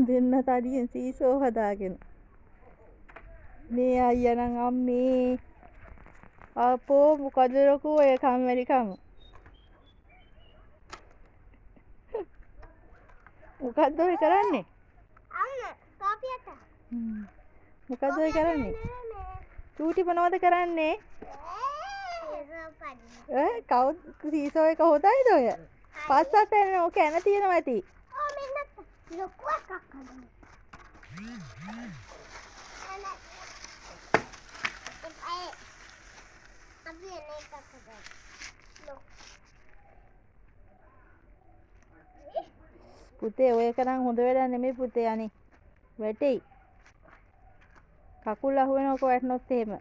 දෙන්න තඩියෙන් සීසෝ හදාගෙන. මේ අයියා නම් අම්මේ අපෝ මොකද ලොකු ඔය කම්මැලිකම. මොකද්ද ඔය කරන්නේ? අම්මා කාපි අත. මොකද්ද ඔය කරන්නේ? චූටි මොනවද කරන්නේ? ඈ කවුද සීසෝ එක හොඳයිද ඔය? පස්සට එන ඕක ඇන තියෙනවා ඇති. ඔව් මෙන්න ලොකු එකක් හදමු. අපි එන එකක් හදමු. පුතේ ඔය එක නම් හොඳ වැඩක් නෙමෙයි පුතේ අනේ. වැටෙයි. කකුල් අහු වෙන ඔක වැටුනොත් එහෙම.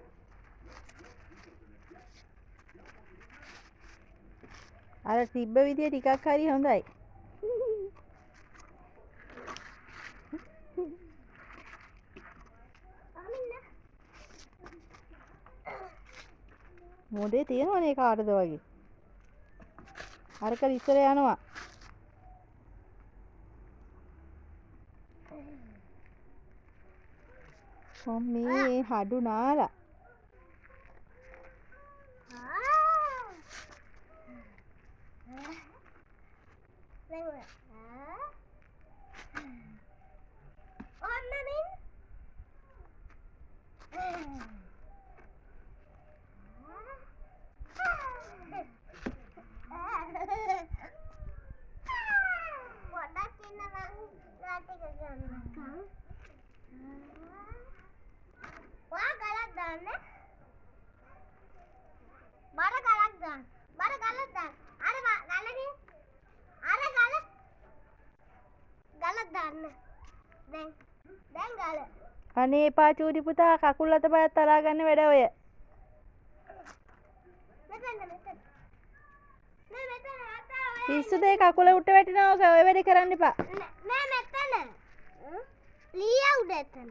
අර තිබ්බ විදිය ටිකක් හරි හොඳයි. මොඩේ තියෙනවනේ කාටද වගේ. අරක ඉස්සර යනවා. මේ හඩු නාලා. අනේ එපා චූටි පුතා කකුල් අත පයත් තරහා ගන්න වැඩ ඔය. පිස්සුද ඒ කකුල උඩ වැටෙනවා ඔක ඔය වැඩේ කරන්න එපා. නෑ මෙතන. ලීය උඩ එතන.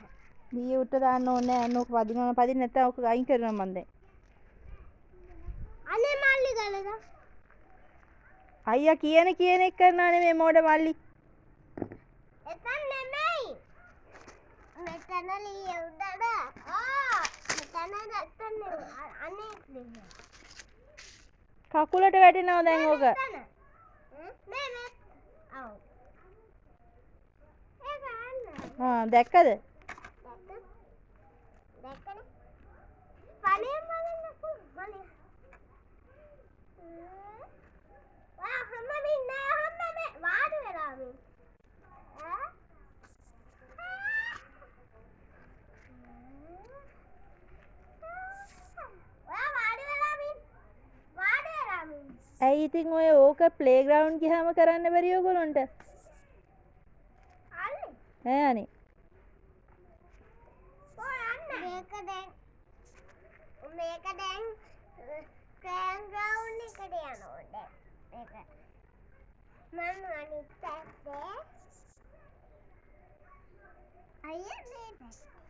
ලීය උඩ දාන්න ඕනේ නෑ. ඔන්න ඕක පදිනවා පදින්න නැත්තම් ඕක අයින් කරනවා මං දැන්. අනේ මල්ලි ගලද. අයියා කියන කියන එක කරනවා නෙමෙයි මෝඩ මල්ලි. එතන නෙමෙයි. මෙතන ලීය උඩට. ආ මෙතන නැත්තම් අනේ කකුලට වැටෙනවා දැන් ඕක. නෑ නෑ ඔව්. ඒක අන්න. ආ දැක්කද? දැක්ක. දැක්කනේ. පණේ බලන්නකෝ බලන්න. වා හැම මින් නෑ හැම මේ වාඩි වෙලා මින්. ඈ ඔයා වාඩි වෙලා මින්. වාඩි වෙලා මින්. ඇයි ඉතින් ඔය ඕක ප්ලේ ග්‍රවුන්ඩ් ගියාම කරන්න බැරි ඔයගොල්ලන්ට? අනේ. ඈ අනේ. මේක දැන් ප්ලේ ග්‍රවුන්ඩ් එකට යනවා දැන්. මේක මම අනිත් පැත්තේ අයියා මේ පැත්තේ.